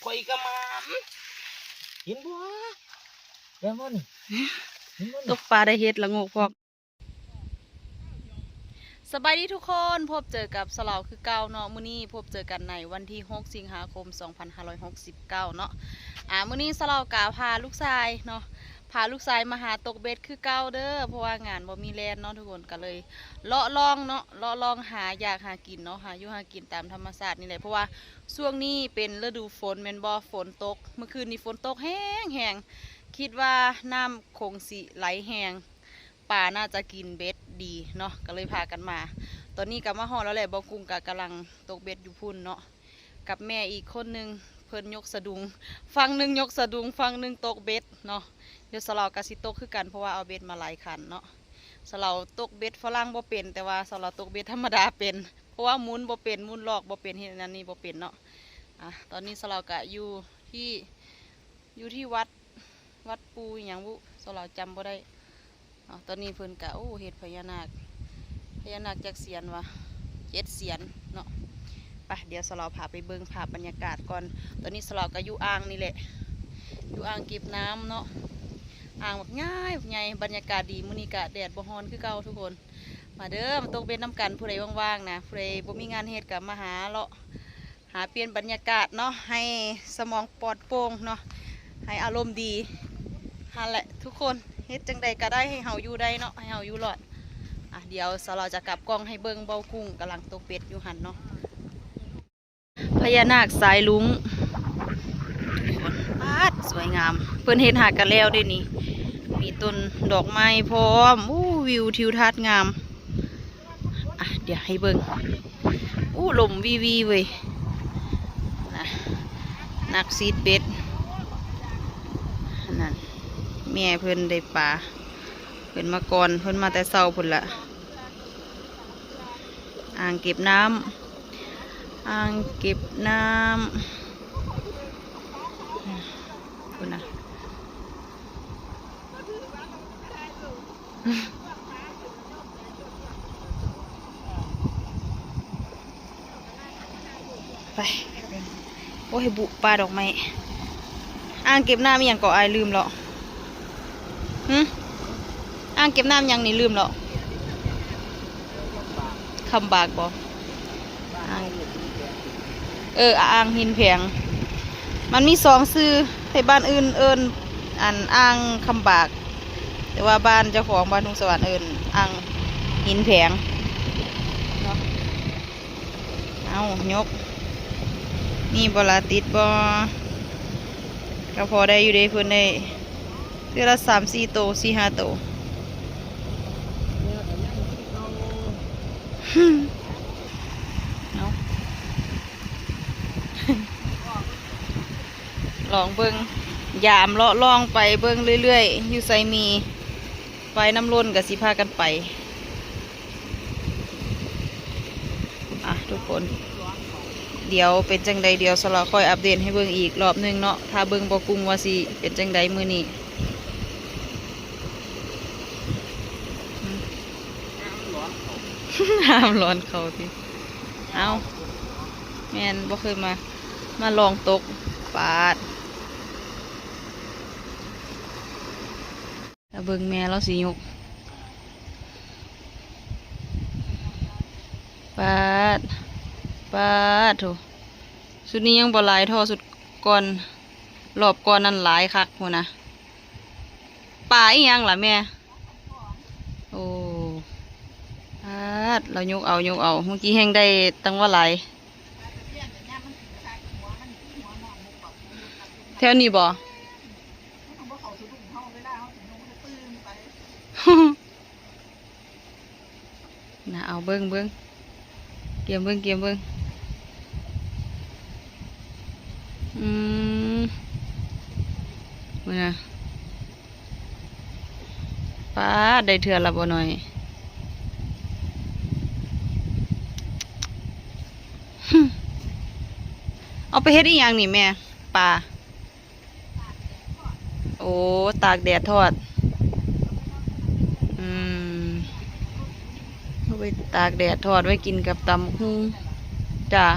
ຂ້ອຍກໍໝານ ເຫັນບໍ່? ແມ່ນບໍ່ນີ້? ເຫັນບໍ່ນີ້? ຕົກປາໄດ້ເຫັດລະໂງກພ້ອມ. ສະບາຍດີທຸກຄົນ, ພົບເຈີກັບສາວລາວຄືເກົ່າເນາະ. ມື້ນີ້ພົບເຈີກັນໃນວັນທີຫົກ ສິງຫາຄົມ ສອງພັນຫ້າຮ້ອຍຫົກສິບເກົ້າເນາະ. ອາ ມື້ນີ້ສາວລາວກະພາລູກຊາຍເນາະ ພາລູກຊາຍມາຫາຕົກເບັດຄືເກົ່າເດີ ເພາະວ່າງານບໍ່ມີແລ່ນເນາະທຸກຄົນ. ກໍເລີຍເລາະລອງເນາະ ເລາະລອງຫາຢາກຫາກິນເນາະ ຫາຢູ່ຫາກິນຕາມທຳມະຊາດນີ້ແຫຼະ. ເພາະວ່າຊ່ວງນີ້ເປັນລະດູຝົນແມ່ນບໍ່? ຝົນຕົກ ເມື່ອຄືນນີ້ຝົນຕົກແຮງໆ ຄິດວ່ານ້ຳຄົງຊິໄຫຼແຮງ ປາໜ້າຈະກິນເບັດດີເນາະ ກໍເລີຍພາກັນມາ. ຕອນນີ້ກໍມາຮອດແລ້ວແຫຼະ ບ່າວກຸ້ງກໍກຳລັງຕົກເບັດຢູ່ພຸ້ນເນາະ ກັບແມ່ອີກຄົນໜຶ່ງ ເພິ່ນຍົກສະດຸງ ຝັ່ງໜຶ່ງຍົກສະດຸງ ຝັ່ງໜຶ່ງຕົກເບັດເນາະ. ດຽວສາວລາວກໍຊິຕົກຄືກັນ ເພາະວ່າເອົາເບັດມາຫຼາຍຄັນເນາະ. ສາວລາວຕົກເບັດຝຣັ່ງບໍ່ເປັນ ແຕ່ວ່າສາວລາວຕົກເບັດທຳມະດາເປັນ ເພາະວ່າໝູນບໍ່ເປັນ ໝູນລອກບໍ່ເປັນ ເຮັດອັນນັ້ນນີ້ບໍ່ເປັນເນາະ. ອາ ຕອນນີ້ສາວລາວກໍຢູ່ທີ່ ຢູ່ທີ່ວັດ ວັດປູ່ອີ່ຫຍັງບຸ ສາວລາວຈຳບໍ່ໄດ້ເນາະ. ຕອນນີ້ເພິ່ນກະ ໂອ້ ເຮັດພະຍານາກ ພະຍານາກຈັກສຽນວະ? ເຈັດສຽນເນາະ. ໄປ ດຽວສາວລາວພາໄປເບິ່ງພາບບັນຍາກາດກ່ອນ. ຕອນນີ້ສາວລາວກະຢູ່ອ່າງນີ້ແຫຼະ ຢູ່ອ່າງເກັບນ້ຳເນາະ ອ່າງບັກໃຫຍ່ ບັກໃຫຍ່. ບັນຍາກາດດີ ມື້ນີ້ກະແດດບໍ່ຮ້ອນຄືເກົ່າທຸກຄົນ. ມາເດີ ມາຕົກເບັດນຳກັນ ຜູ້ໃດວ່າງໆນະ ຜູ້ໃດບໍ່ມີງານເຮັດກະມາຫາເລາະ ຫາປ່ຽນບັນຍາກາດເນາະ ໃຫ້ສະໝອງປອດໂປ່ງເນາະ ໃຫ້ອາລົມດີ. ຫັ້ນແຫຼະທຸກຄົນ ເຮັດຈັ່ງໃດກໍໄດ້ໃຫ້ເຮົາຢູ່ໄດ້ເນາະ ໃຫ້ເຮົາຢູ່ລອດ. ອາ ດຽວສາວລາວຈະກັບກ້ອງໃຫ້ເບິ່ງ ບ່າວກຸ້ງກຳລັງຕົກເບັດຢູ່ຫັ້ນເນາະ. ພະຍານາກສາຍລຸ້ງ ປາດ ສວຍງາມ ເພິ່ນເຮັດຫາກະແລ້ວເດ້ນີ້ ມີຕົ້ນດອກໄມ້ພ້ອມ. ໂອ້ ວິວທິວທັດງາມ. ອ່ະ ດຽວໃຫ້ເບິ່ງ ອູ້ ລົມວີໆເວີຍ ນະ ນັກຊີດເບັດ ນັ້ນ ແມ່ເພິ່ນໄດ້ປາ ເພິ່ນມາກ່ອນ ເພິ່ນມາແຕ່ເຊົ້າພຸ້ນລະ. ອ່າງເກັບນ້ຳ ອ່າງເກັບນ້ຳ ພຸ້ນນະ. ໄປ ໂອ້ຍ ບຸປ່າດອກໄມ້. ອ່າງເກັບນ້ຳອີ່ຫຍັງເກາະ ອ້າຍ ລືມແລ້ວ. ຫຶ ອ່າງເກັບນ້ຳຫຍັງນີ້ ລືມແລ້ວ. ຄຳບາກບໍ່? ອ່າງ ເອີ ອ່າງຫີນແຜງ. ມັນມີສອງຊື່ ແຕ່ບ້ານອື່ນເອີ້ນ ອັນ ອ່າງຄຳບາກ ແຕ່ວ່າບ້ານເຈົ້າຂອງ ບ້ານທົ່ງສະຫວັນ ເອີ້ນອ່າງຫີນແຜງເນາະ. ເອົາ ຍົກ ມີບໍ່ລະ ຕິດບໍ່? ກໍພໍໄດ້ຢູ່ເດ້ ເພິ່ນໄດ້ເທື່ອລະສາມສີ່ໂຕ ສີ່ຫ້າໂຕ. ເອົາ ລອງເບິ່ງ ຢາມເລາະລ່ອງໄປເບິ່ງເລື້ອຍໆ ຢູ່ໃສມີ ໄປນຳລົ້ນກໍຊິພາກັນໄປ. ອ່ະ ທຸກຄົນ ດຽວເປັນຈັ່ງໃດ ດຽວສາວລາວຄ່ອຍອັບເດດໃຫ້ເບິ່ງອີກລອບໜຶ່ງເນາະ. ຖ້າເບິ່ງບໍ່ກຸ້ງວ່າຊິເປັນຈັ່ງໃດມື້ນີ້. ຫ້າມຫຼອນເຂົ້າຕິ. ເອົ້າ ແມ່ນ ບໍ່ເຄີຍມາ ມາລອງຕົກ. ປາດ. ຖ້າເບິ່ງແມ່ລາວຊິຍົກ. ປາດ ປາດໂທ້ ຊຸດນີ້ຍັງບໍ່ຫຼາຍທໍ່ຊຸດກ່ອນ ລອບກ່ອນນັ້ນຫຼາຍຄັກພຸ້ນນະ. ປາອີ່ຫຍັງລະແມ່? ໂອ້ ປາດ ລາວຍົກເອົາ ຍົກເອົາ ເມື່ອກີ້ແຮ່ງໄດ້ຕັ້ງວ່າຫຼາຍ. ແຖວນີ້ບໍ່? ນະ ເອົາເບິ່ງ ເບິ່ງ ກຽມເບິ່ງ ກຽມເບິ່ງ. ອືມ ເບິ່ງນະ ປາດ ໄດ້ເທື່ອລະບໍ່ໜ້ອຍ. ເອົາໄປເຮັດອີ່ຫຍັງນີ້ແມ່? ປາ ໂອ້ ຕາກແດດທອດ. ອືມ ເອົາໄປຕາກແດດທອດໄວ້ກິນກັບຕຳບັກຫຸ່ງ. ຈ້າ.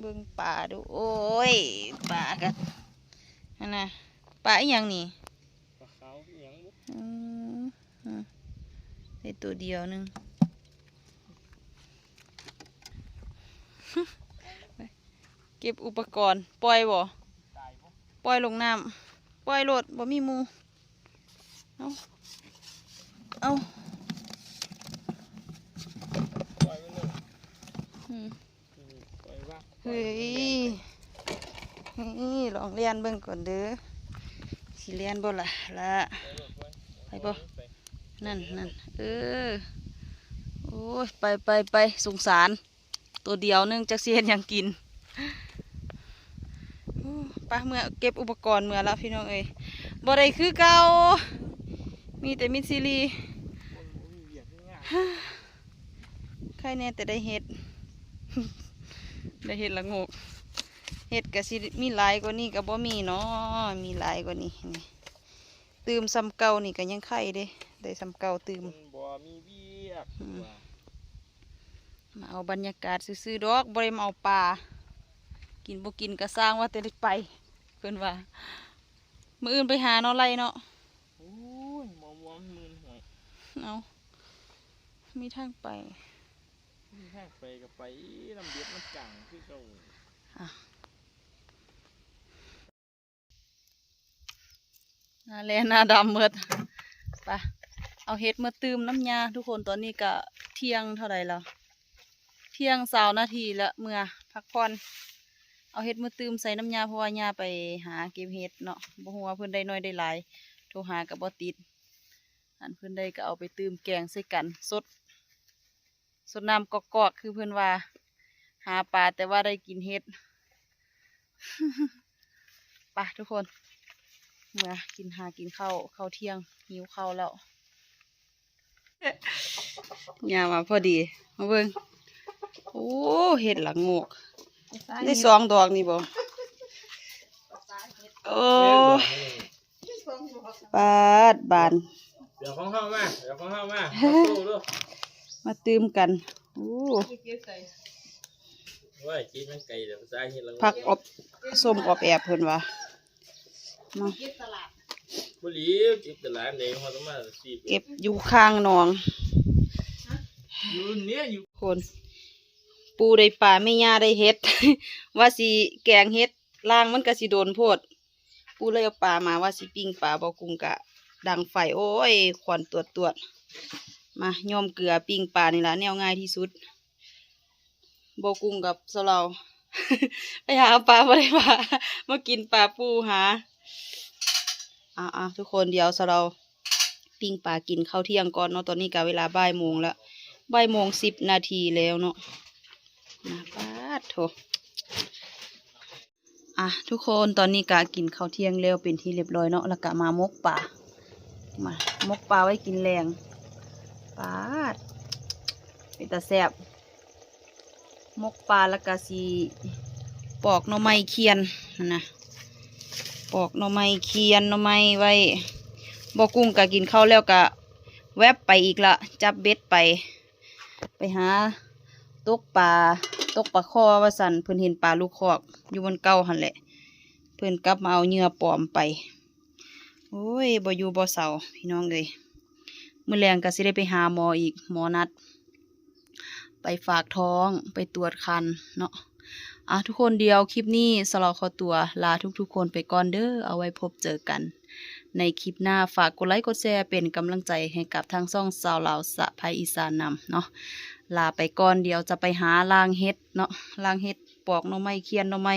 ເບິ່ງປາດູ ໂອ້ຍ ປາກະ ຫັ້ນນະ ປາອີ່ຫຍັງນີ້? ປາຂາວອີ່ຫຍັງບຸ? ອືມ ອືມ ໄດ້ໂຕດຽວໜຶ່ງ. ເກັບອຸປະກອນ ປ່ອຍບໍ່? ປ່ອຍລົງນ້ຳ ປ່ອຍໂລດ ບໍ່ມີໝູ່. ເອົາ ເອົາ ປ່ອຍມັນເລີຍ ອືມ ປ່ອຍວ່າ ເຮີ້ຍ ເຮີ້ຍ ລອງແລ່ນເບິ່ງກ່ອນເດີ ຊິແລ່ນບໍ່ລະ ລະ ໄປບໍ່? ໄປ ນັ້ນ ນັ້ນ ເອີ ໂອ້ຍ ໄປ ໄປ ໄປ ສົງສານ ໂຕດຽວໜຶ່ງ ຈັກຊິເຮັດຫຍັງກິນ. ໂອ້ ໄປ ເມືອເກັບອຸປະກອນເມືອລະ ພີ່ນ້ອງເອີຍ ບໍ່ໄດ້ຄືເກົ່າ ມີແຕ່ມິດຊີລີ. ໃຄແນ່ແຕ່ໄດ້ເຫັດ ໄດ້ເຫັດລະໂງກ ເຫັດກະຊິມີຫຼາຍກວ່ານີ້ກະບໍ່ມີເນາະ ມີຫຼາຍກວ່ານີ້ ນີ້ ຕື່ມສ່ຳເກົ່ານີ້ກະຍັງໄຄເດ້ ໄດ້ສ່ຳເກົ່າຕື່ມ ມັນບໍ່ມີວຽກ ອືມ ວ່າ ມາເອົາບັນຍາກາດຊື່ໆດອກ ບໍ່ໄດ້ມາເອົາປາ ກິນບໍ່ກິນກະຊ່າງ ວ່າແຕ່ໄດ້ໄປ ເພິ່ນວ່າ ມື້ອື່ນໄປຫາເນາະ ໄລ່ເນາະ. ໂອ້ຍ ໝໍມ່ວນໝື່ນຫ້ວຍ ເອົາ ມີທາງໄປ ມີທາງໄປກະໄປ ນ້ຳເບັດມັນກາງຄືເກົ່າ ອ່ະ. ໜ້າແລ້ໜ້າດຳໝົດ ໄປ ເອົາເຫັດມາຕື່ມນຳຍ່າທຸກຄົນ. ຕອນນີ້ກະທ່ຽງເທົ່າໃດແລ້ວ? ທ່ຽງຊາວນາທີລະ ເມືອພັກຜ່ອນ ເອົາເຫັດມາຕື່ມໃສ່ນຳຍ່າ ເພາະວ່າຍ່າໄປຫາເກັບເຫັດເນາະ ບໍ່ຮູ້ວ່າເພິ່ນໄດ້ໜ້ອຍໄດ້ຫຼາຍ ໂທຫາກະບໍ່ຕິດ ອັນເພິ່ນໄດ້ກະເອົາໄປຕື່ມແກງໃສ່ກັນ ສົດ ສົດນ້ຳກອກໆ ຄືເພິ່ນວ່າ ຫາປາແຕ່ວ່າໄດ້ກິນເຫັດ. ໄປທຸກຄົນ ເມືອກິນ ຫາກິນເຂົ້າ ເຂົ້າທ່ຽງ ຫິວເຂົ້າແລ້ວ ຍ່າມາພໍດີ ມາເບິ່ງ ໂອ້ ເຫັດລະໂງກ ໄດ້ສອງດອກນີ້ບໍ? ໂອ້ ປາດບານ ດຽວຂອງເຮົາມາ ດຽວຂອງເຮົາມາ ມາໂຊດູ ມາຕື່ມກັນ ໂອ້ ໂອ້ຍ ກິນມັນໄກແລ້ວ ພາສາເຮັດລະ ຜັກອອບ ສົ້ມອອບແອບເພິ່ນວ່າ ມາ ບໍ່ຫຼຽວ ເກັບຕະຫຼາດເດ້ ເຮົາຕ້ອງມາ ເກັບຢູ່ຂ້າງໜອງ ຢູ່ເນຍ ຢູ່ ຄົນ ປູໄດ້ປາ ແມ່ຍ່າໄດ້ເຫັດ ວ່າຊິແກງເຫັດ ລ້າງມັນກະຊິດົນໂພດ ປູເລີຍເອົາປາມາ ວ່າຊິປີ້ງປາ ບໍ່ກຸ້ງກະດັງໄຟ ໂອ້ຍ ຄວັນຕວດໆ ມາ ຍ້ອມເກືອປີ້ງປານີ້ລະ ແນວງ່າຍທີ່ສຸດ ບໍ່ກຸ້ງກັບສາວລາວ ໄປຫາເອົາປາ ບໍ່ໄດ້ປາ ມາກິນປາປູຫາ ເອົາໆ ທຸກຄົນ ດຽວສາວລາວ ປີ້ງປາກິນເຂົ້າທ່ຽງກ່ອນເນາະ ຕອນນີ້ກະເວລາບ່າຍໂມງແລ້ວ ບ່າຍໂມງສິບນາທີແລ້ວເນາະ ປາດໂທ້ ອ່ະ ທຸກຄົນ ຕອນນີ້ກະກິນເຂົ້າທ່ຽງແລ້ວເປັນທີ່ຮຽບຮ້ອຍເນາະ ແລ້ວກະມາໝົກປາ ມາໝົກປາໄວ້ກິນແລງ ປາດ ເປັນຕາແຊບ ໝົກປາ ແລ້ວກະຊິປອກໜໍ່ໄມ້ຄຽນຫັ້ນນະ ປອກໜໍ່ໄມ້ຄຽນ ໜໍ່ໄມ້ໄວ້ ບໍ່ກຸ້ງກະກິນເຂົ້າແລ້ວກະແວັບໄປອີກລະ ຈັບເບັດໄປ ໄປຫາຕົກປາ ຕົກປາຄໍ່ວ່າຊັ້ນ ເພິ່ນເຫັນປາລູກຄອກຢູ່ບ່ອນເກົ່າຫັ້ນແຫຼະ ເພິ່ນກັບມາເອົາເຫຍື່ອປອມໄປ ໂອ້ຍ ບໍ່ຢູ່ບໍ່ເຊົາ ພີ່ນ້ອງເອີຍ ມື້ແລງກະຊິໄດ້ໄປຫາໝໍອີກ ໝໍນັດ ໄປຝາກທ້ອງ ໄປຕວດຄັນເນາະ ອ່ະ ທຸກຄົນ ດຽວຄລິບນີ້ສາວລາວຂໍຕົວລາທຸກໆຄົນໄປກ່ອນເດີ ເອົາໄວ້ພົບເຈີກັນໃນຄລິບໜ້າ ຝາກກົດໄລກົດແຊເປັນກຳລັງໃຈໃຫ້ກັບທາງຊ່ອງສາວລາວສະໃພອີສານນຳເນາະ ລາໄປກ່ອນ ດຽວຈະໄປຫາລ້າງເຫັດເນາະ ລ້າງເຫັດ ປອກໜໍ່ໄມ້ ຄຽນໜໍ່ໄມ້